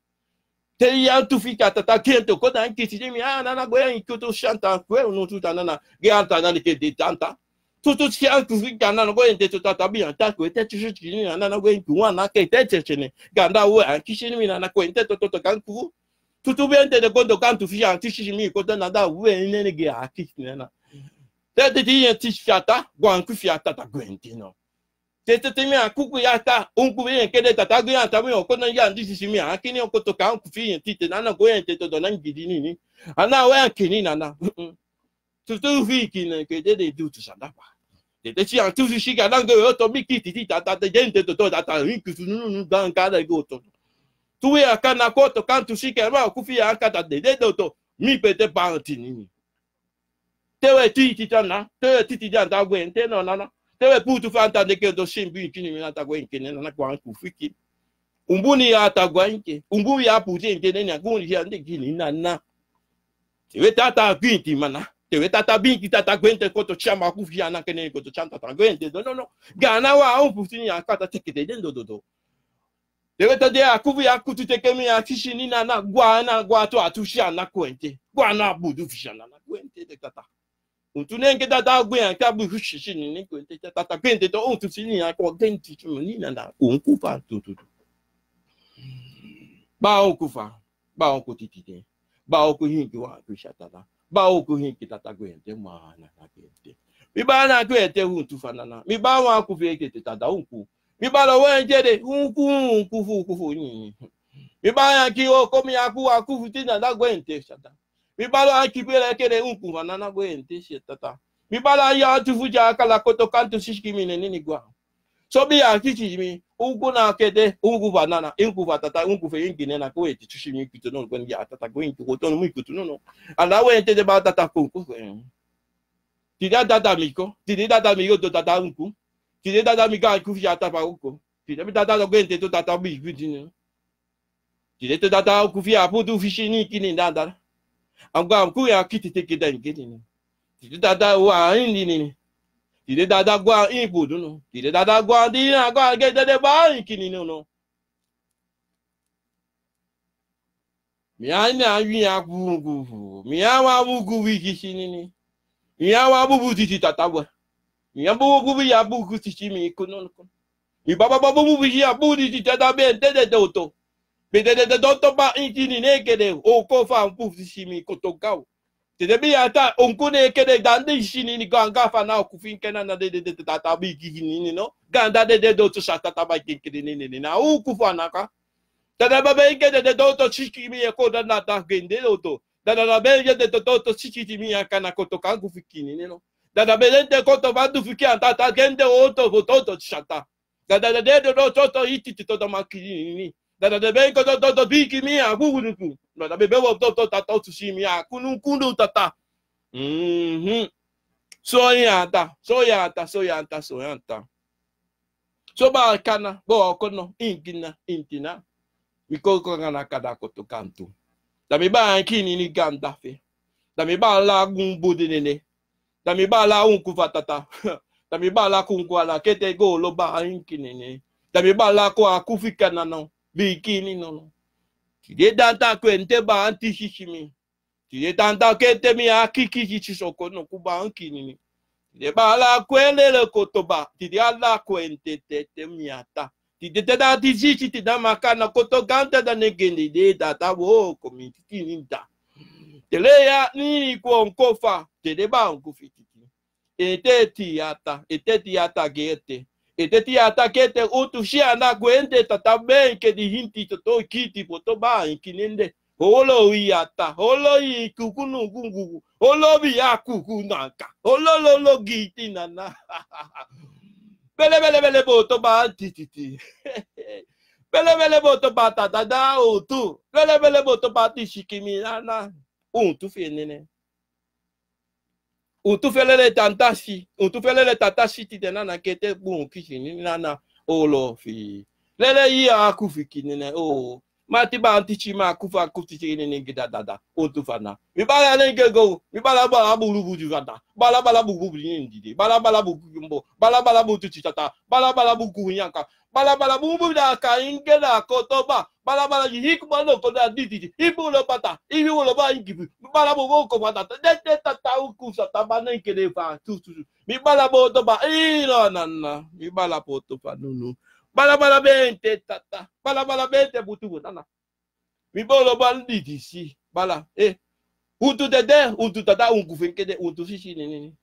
Te ya tu fika tata kento ko da inki ti mi a na na gwe inki tu santa gwe no tu ta na na ge anta na ni ke de tanta. Tutu si an kufi ganda na gwe ente to tata bi an ta kwe te ti si ni na na gwe nku wan na ke te te te ne. Ganda we an kisi ni mi na na kwe ente to to to kan ku. Tutu bi ente de gondo kan tu fi an ti si mi ko te na da we ne ne ge a kisi ne na. Te te ti yen ti si ata gwan ku fi ata ta gwe ente no. Te te te mi a kuku ya ta un ku bi yen ke de tata gwe an ta mi o ko na ya ndi si mi a kini o ko to kan ku fi yen ti te na na gwe ente to do na ngidi ni ni. Ana we an kini na na. Tutu fi kini ke de de du tu sanda pa. De de si an tu si ka na go yo to mi kiti ti ta ta de gente to to ta ta rin ku tu nu nu gan ka de go to. Tu ya ka na ko to kan tu si ke ma ku fi ya ka ta de de do to mi pe te pa ti ni ni. Te we ti ti ta na te we ti ti ja nda gwe nte no na na. Te we pu tu fa nta de ke do si mbi kini mi na ta gwe nke ne na na kwa ku fi ki. Umbu ni ya ta gwa nke umbu ya pu ti nke ne ni a ku ni ya nde kini na na. Te we tata gwinti mana. Te we tata binki tata gwente koto chama ku fi ana kene koto chanta tata gwente do no no. Gana wa un puti ni akata teke de do do do. Te we tade a ku fi a kutu teke mi a fisi ni na na gwa na gwa to a tu si ana kwente. Gwa na budu fisi ana na kwente de tata. Un tu nenke tata gwe an ka bu fisi ni ni kwente tata gwente to un tu si ni a ko genti tu ni na na un ku fa tu tu tu. Ba un ku fa. Ba o ku titite. Ba o ku hinki wa ku shatata. Ba o ku hinki tata gwente ma na na gwente. Mi ba na gwente un tu fanana. Mi ba wa ku feke te tata un ku. Mi ba lo wente de un ku un ku fu ku fu ni. Mi ba ya ki o ko mi a ku wa ku fu ti na na gwente shata. Mi ba lo a ki pele ke de un ku fanana gwente shatata. Mi ba la ya tu fu ja kala koto kantu sishki mi ne ni ni gwa. So bi a kiti mi, un ku na kete, un ku fa nana, un ku fa tata, un ku fe inki ne na ko eti tusi mi kutu no, kwen ya tata ko inki ko tonu mi kutu no no. Anda we ente de ba tata ko ko. Ti da dada mi ko, ti de dada mi ko to tata un ku. Ti de dada mi ka ku fi a tapa un ko. Ti de mi tata ko ente to tata mi kutu no. Tide te dada ku fi a pudu fisi ni kini dada. Am gwa am ku ya kiti tiki da ni kiti ni. Tide dada wa indi ni ni. Tide dada gwa in pudu no. Tide dada gwa di na gwa ge dede ba in kini no no. Mi a ni a wi a ku ku ku. Mi a wa wu ku wi kisi ni ni. Mi a wa bubu titi tata gwa. Mi a bubu bubu ya bubu titi mi ku no no. Mi baba baba bubu ya bubu titi tata be nte de doto. Be de de doto ba inti ni ne kede o ko fa bubu titi mi koto gaw. Te de bi ya ta onku ne kede dan de si ni ni ganga fa na o ku fin kena na de de de tata bi ki ni ni no. Ganda de de doto sa tata ba ki kede ni ni ni na o ku fa na ka. Tata ba be kede de doto si ki mi e ko da na ta gende doto. Dada da be ye de to to to si ki ti mi ya kana koto kan ku fiki ni ni no. Dada be de koto ba du fiki anta ta gende o to to to to shata. Dada de de do to to iti ti to da ma ki ni ni. Dada de be ko to to to biki mi ya ku ku ku. Dada be be wo to to ta to tu si mi ya kunu kunu tata. Mhm. So ya ta, so ya ta, so ya ta, so ya ta. So ba kana bo kono ingina intina. Mi ko ko ngana kada koto kantu. Da mi ba anki ni ni ganda fe. Da mi ba la gumbu de nene. Da mi ba la unku fatata. Da mi ba la kunku ala kete go lo ba anki nene. Da mi ba la ko aku fika na no. Biki ni no no. Tide danta kwente ba anti shishimi. Tide tanta kete mi a kiki kiki soko no kuba anki nini. Tide bala kwendele kotoba, tide ala kwente tete miata. Tide te da tisi tide na makana koto ganta da negende de data wo komiti tininta. Tele ya ni kwon kofa, tede ba onku fititi. Ete tiata, ete tiata gete. Ete tiata gete utu si anda gwente tata benke di hinti toto kiti poto ba inkinende. Holo wi ata, holo i kuku nungungu, holo bi a kuku nanka, holo lolo giti nana. Bele bele bele boto ba tititi. Bele bele boto ba tata da utu. Bele bele boto ba tishikimi nana. Untu fi enene. Untu felele tantasi, untu felele tantasi tide nana kete bun kisi ni nana olo fi. Lele iya akufi kinene o. Mati ba anti chima akufa akuti chini ni gida dada. Untu fana. Mi bala nenge go, mi bala bala bulu bulu fana. Bala bala bulu bulu ni ndidi. Bala bala bulu kumbo. Bala bala bulu tuchi tata. Bala bala bulu kunyaka. Bala bala bulu bulu da ka inge da kotoba. Bala bala yi hiku bala no koda didi. Hiku lo pata. Ihi lo ba ingi. Bala bulu ko pata. De de tata uku sa taba nenge de fa. Tu tu. Mi bala boto ba. Ino nana. Mi bala boto ba nunu. Bala bala bente tata. Bala bala bente butu nana. Mi bolo bala didi si. Bala. Eh. Untu dede, untu tata, unku fenkede, untu sisi nini.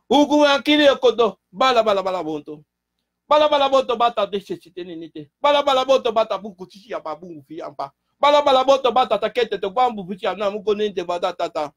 Unku akili okodo. Bala bala bala bonto. Bala bala bonto bata de sisi te nini te. Bala bala bonto bata buku sisi aba bungu fi ampa. Bala bala bonto bata takete to bambu fiti ana muko nende bata tata.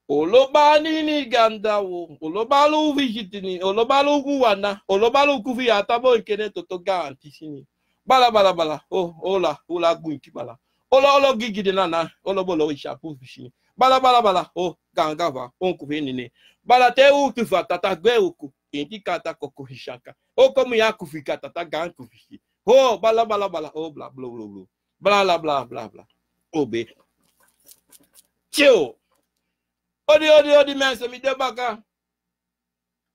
Oloba nini ganda wo, oloba lu visitini, oloba lu guwana, oloba lu kufi ata bo nkene toto garanti sini. Bala bala bala, o ola, ola gunki bala. Olo olo gigi de nana, olo bolo isha pu fisini. Bala bala bala, o ganga va, onku fe nene. Bala te uku fa tata gwe uku, inti kata koko hishaka. Oko mu ya kufi ka tata gan kufi si. Ho, bala bala bala, o bla blo blo blo. Bla bla bla bla bla. Obe. Tio. Odi odi odi mensen, mi de baka.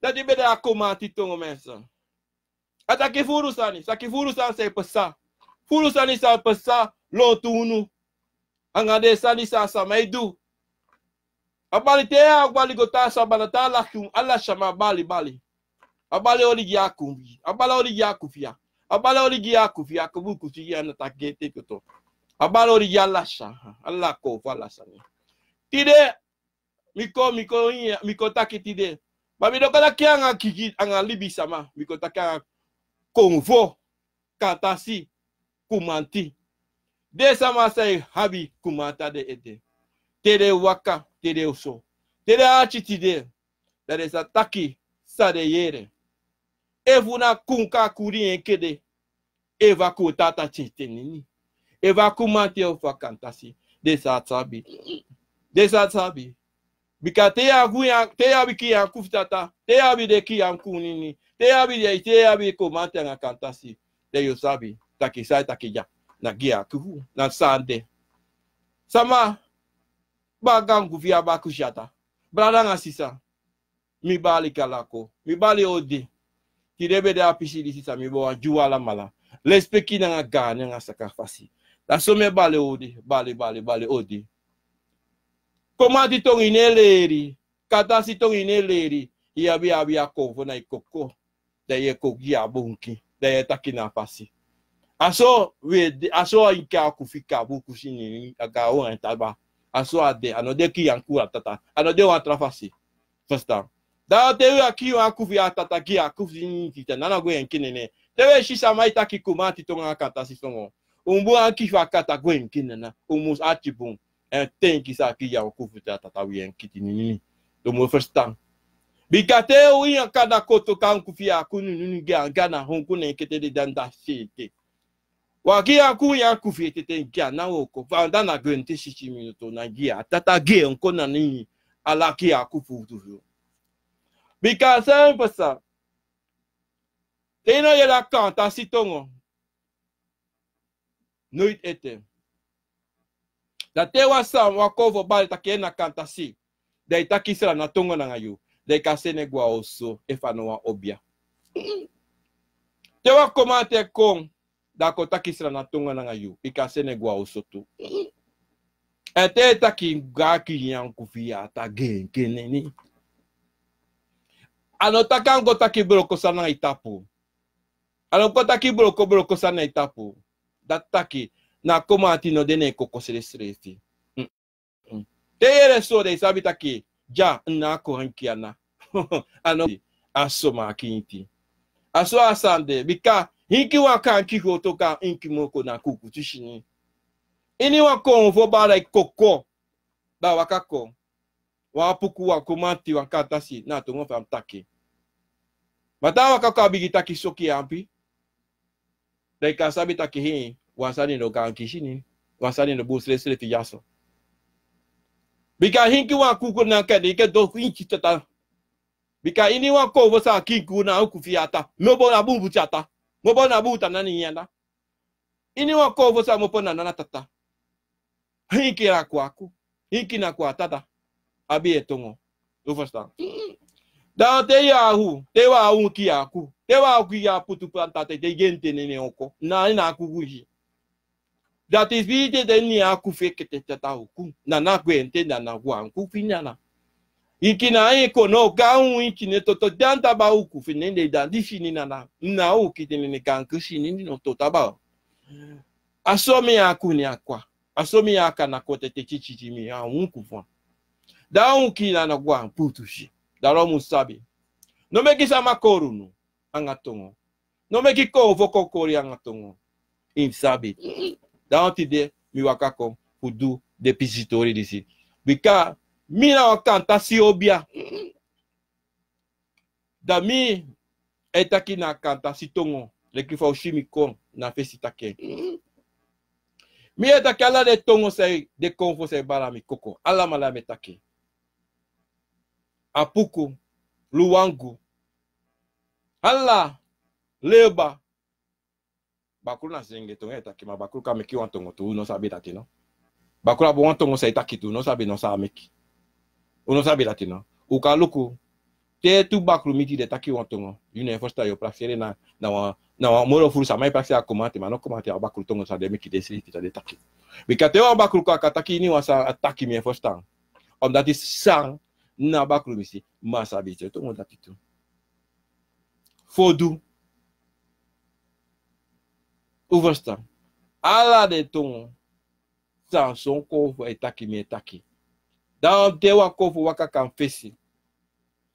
Dati be de a Komanti tongo mensen. A taki furu sani, saki furu sani sa e pasa. Furu sani sa e pasa, lontu unu. Anga den sani sa sama e du. A bali te a bali go tan sabana tan ala kun, ala sama bali bali. A bali oli gi a kun, a bali oli gi a kun fia. A bali oli gi a kun fia, ko buku si ya na taki te toto. A bali oli gi ala sa, ala ko fa ala sani. Tide, mi ko, mi ko, mi ko taki tide. Ma mi no ko taki anga kiki, anga libisama, mi ko taki anga konvo, kantasi, Komanti. Den sama sa e abi Komanti a den ede. Te den waka, te den oso. Te den ati tide. Dan den sa taki san den yere. Efu na kun kakuri en kede. Efu a kun tata tete nini. Efu a Komanti efu a kantasi. Den sa sabi. Den sa sabi. Bika te yu abi, te yu abi kiyanku fu tata, te yu abi den kiyanku nini, te yu abi den, te yu abi Komanti anga kantasi, dan yu o sabi taki san e taki dya na kiyanku fu, na san de. Sama, baka ngu fi a baku syata. Brada anga sisa, mi bali kalako, mi bali odi. Tide be de a pisi disi san mi bo wan gi un alamala. Lesipeki nanga gaani anga saka fasi. Da so mi e bali odi, bali, bali, bali odi. Komanti tongo ini e leri, kantasi tongo ini e leri, yu abi, abi a konfo na yu koko. Dan yu e kon gi a bunki, dan yu e taki na a fasi. A so wi e de, a so a inki a kufi kabu kusi nini, a gawo en taba. A so a de, a no de kiyanku a tata, a no de wan tra fasi. Fusutan? Dan te wi a kii wan kufi a tata gi a kufi ini tita, nana gwe en kinene. Te wi e si sama e taki Komanti tongo anga kantasi tongo. Un bun aki fu a kata gwe en kinene. Un mus ati bun. En tenki san a kii a kufi a tata wi en kiti nini. Un mus fusutan. Bika te wi a kada koto kan kufi a kunu nini gi a gana hunku nen kete de dan da sete. Wi a gi a ku ya kufi tete gi a na woko. Fa anda na gwenti sisi minutu na gi a. Tata gi en kon na nini. Ala ki a kufu tu. Bika san pasa. Te yu no yere a kantasi tongo. Noiti ete. Dan te wan sama, wan konfo bali taki en na kantasi. Dan yu taki Sranan tongo nanga yu. Dan yu kan seni en gwe a oso efu a no wan obia. Te wan Komanti e kon, dan a kon taki Sranan tongo nanga yu. Yu kan seni en gwe a oso tu. Èn te yu taki gaaki nyanku fi yu a ta genkeneni. A no taki a go taki broko sani na yu tapu. A no go taki broko broko sani na yu tapu. Dati taki, na a komanti no de na en koko srefsrefi. Mm. Te yu yere so, dan yu sabi taki, dya, na a kon hinki ana. A no, a so maki inti. A so a sani de, bika hinki wan kan hinki go toku a hinki moko na kuku tu sini. Ini wan konfo bari koko. Da waka kon. Wan apuku, wan komanti, wan kantasi, na a tongo fu a mu taki. Ma te a waka kon a bigin taki soki yampi. Dan yu kan sabi taki hin, wan sani no kan kisi nini, wan sani no bun srefsrefi dyaso. Bika hinki wan kuku na kede, yu ke du hinki tata. Bika ini wan konfo san a kinki na a uku fi ata. Mo bo na bun buti ata. Mo bo na bun tan na ini ana. Ini wan konfo san mo pona na tata. Hinki na kwaku. Hinki na kwa tata. Abi e tongo. Un ferstan? Dan te yu a hu, te wan a hu ki a ku. Te wan a ku ya putu planta te, te genti nene oko. Na, na a ku gusi. Dati spi te te ni a ku feke te tata uku. Na na gwenti na na gwan ku fi nana. Iki na e kono ka un iki ne toto dan taba uku fi nende dan di sini nana. Na uki te nene kan ku sini no to taba. A so mi a ku ni a kwa. A so mi a kana kote te chichichi mi a un ku fwa. Da un ki na na gwan putu si. Da lo mu sabi. No meki sama kori unu anga tongo. No meki konfo kon kori anga tongo. Yu sabi. Da un tide mi waka kon fu du den pisi tori disi. Bika mi na wan kantasi obia. Da mi e taki na kantasi tongo. Leki fa un si mi kon na fesi taki. Mi e taki ala den tongo san e, den konfo san e bari a mi koko. Alamala mi e taki. Apuku, luwangu. Ala, leba. Bakru na senge tongo e taki, ma bakru kan meki wan tongo tu, un no sabi dati no. Bakru abi wan tongo san e taki tu, un no sabi no san a meki. Un no sabi dati no. Un kan luku. Te tu bakru miti den taki wan tongo. Yu no e ferstan, yu o prakseri na, na wan, na wan moro furu sama e prakseri a komanti, ma no komanti a bakru tongo san den meki den srifi san den taki. Bika te wan bakru kon a kan taki ini wan san a taki mi e ferstan. Omdati san na bakru mi si, ma a sabi te tongo dati tu. Fodu. Un ferstan? Ala den tongo. San son konfo e taki mi e taki. Dan te wan konfo waka kon fesi.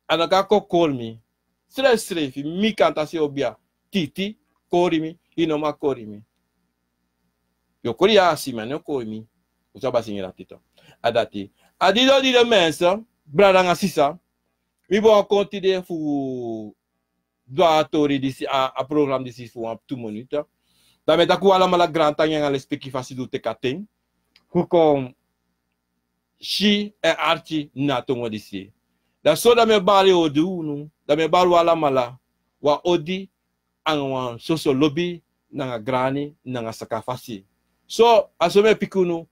A no kan kon kori mi. Srefsrefi, mi kantasi obia. Titi, kori mi, yu no man kori mi. Yu o kori ya a si, ma no kori mi. Un sabi a singi dati tu. A dati. A dido dido mensen, brada anga sisa. Mi bo a kon tide fu du a tori disi, a, a program disi fu wan tu minute. Dan mi e taki un alamala grantangi anga lespeki fasi di un teki a ten fu kon si en arki na a tongo disi. Dan so dan mi e bari odi unu, dan mi e bari un alamala wan odi anga wan soso lobi nanga grani nanga saka fasi. So a so mi e piki unu,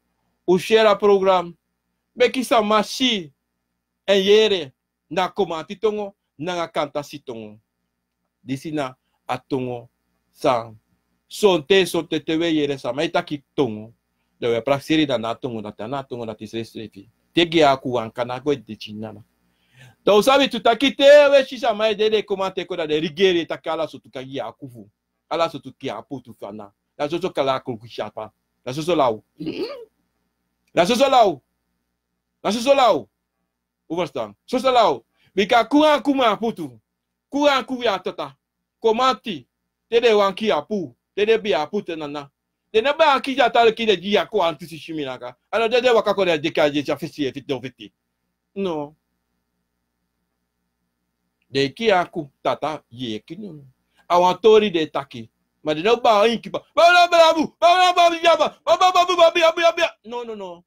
un share a program, meki sama si èn yere na komanti tongo nanga kantasi tongo. Disi na a tongo san sonten, sonten te un e yere sama e taki tongo, dan un e prakseri dan na a tongo dati, na a tongo dati srefsrefi. Te gi a ku wan kana go e deti nana. Dan un sabi tu taki te un e si sama e dede komanti kon dan den rigeri e taki ala sortu kan gi a ku fu. Ala sortu ki a putu fu ana. Na soso kala a kuluku si apa. Na soso law. Na soso law. Na soso law. Un ferstan? Soso law. Bika ku a ku mi a putu. Ku a ku wi a tata. Komanti. Te den wan ki a pu. Te den bi a putu nana. Den no bi a ki a tata leki den gi a kon anti si si mi naka. A no dede waka kon den deki a desi a fesi e fiti o fiti. No. Den ki a ku tata yeki no. A wan tori den taki. Ma den no ba inki ba. Ba ba ba bu. Ba ba ba bu ya ba. Ba ba ba bu ba bi ya bu ya bi ya. No, no, no.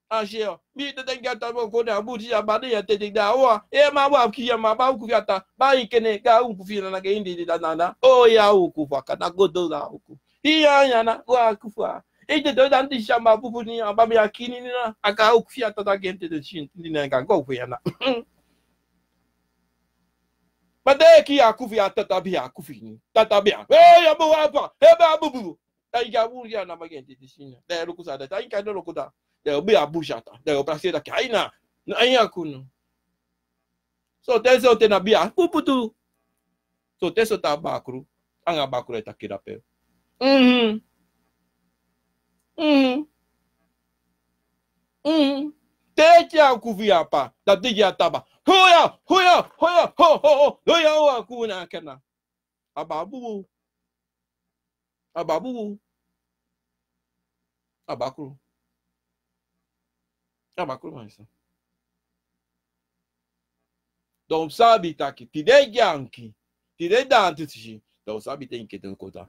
A si o. Mi te te ngi a ta bo ko na bu ti ya ba de ya te te da wa. E ma wa ki ya ma ba u ku fi ata. Ba inki ne ga u ku fi na na ke indi da na na. O ya u ku fa ka na go do da u ku. Iya ya na wa ku fa. Ite do dan di samba pupu ni amba mi akini ni na aka ukufi atata gente de chin ni na aka go fi ana. Made ki akufi atata bi akufi ni. Tata bi. Hey abu apa. Hey ba abu bu. Da iga bu ya na magente de chin. Da ruku sa da ta inka do ruku da. Da bi abu shata. Da oprasi da kaina. Na anya kunu. Sonten, sonten na bia kuputu. Sonten, sonten a bakru. Anga bakru e taki dape. Mhm. Mhm. Mhm. Te a tyari a uku fu yu a p'pa, da a digi a taba. Huya, huya, huya, ho, ho, ho. Huya, huya, kuna kena. A babubu. A babubu. A bakru. A bakru, man, so. Dan un sabi taki, tide gi a anki, tide danti tisi, dan un sabi te enke te un kota.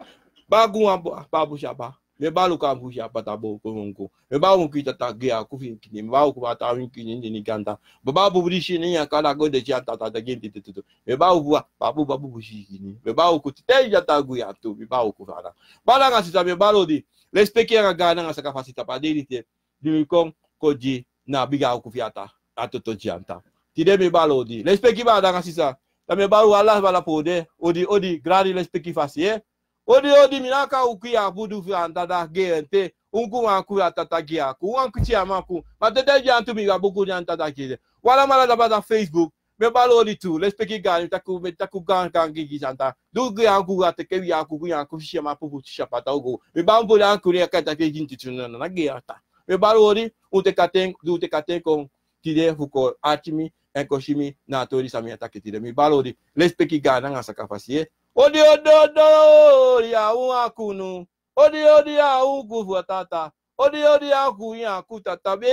Bagu wan bo-, babu syapa. Mi e balu kon a busi apa ta bo kon unku. Mi e balu kon kita ta gi a uku fi en kini. Mi e balu kon a ta wi en kini ini ganda. Baba bubu disi ini a kanda go de si a tata ta gi en titi tutu. Mi e balu kon a babu, babu busi kini. Mi e balu kon tite ya ta gi a tu. Mi e balu kon fada. Bada anga sisa, mi e balu odi. Lesipeki anga gana anga saka fasi tapa de ini te. Di mi kon, kon gi na a bigi a uku fi a ta, a toto gi a ta. Tide mi e balu odi. Lesipeki bada anga sisa. Da mi e balu ala bada pode. Odi, odi, gradi lesipeki fasi, eh. Odi, odi, mi naki a uku ya budu fi a ta da gi en te. Unku wan uku ya tata gi a uku. Wan uku ti a man uku. Ma tete gi a tu mi a buku gi a tata gi en. Wala mala da bada Facebook. Mi e balu odi tu, lesipeki gani, mi taki, mi taki gani, gani, gi, gi santa. Du gi a uku, a teke wi a uku, gi a uku, si a ma pupu, si a pata ugu. Mi e balu odi a uku, ni a kai taki gi en titi na, na, na gi a ta. Mi e balu odi, un teki a ten, di un teki a ten kon, tide fu kon ati mi, èn kon si mi, na a tori san mi e taki tide. Mi e balu odi, lesipeki gani anga saka fasi, eh. Odi, odi, odi, odi, ya un a kunu. Odi, odi, ya un uku fu a tata. Odi, odi, ya uku, ya uku tata, be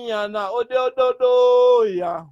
ya na. Odi, odi, odi, ya.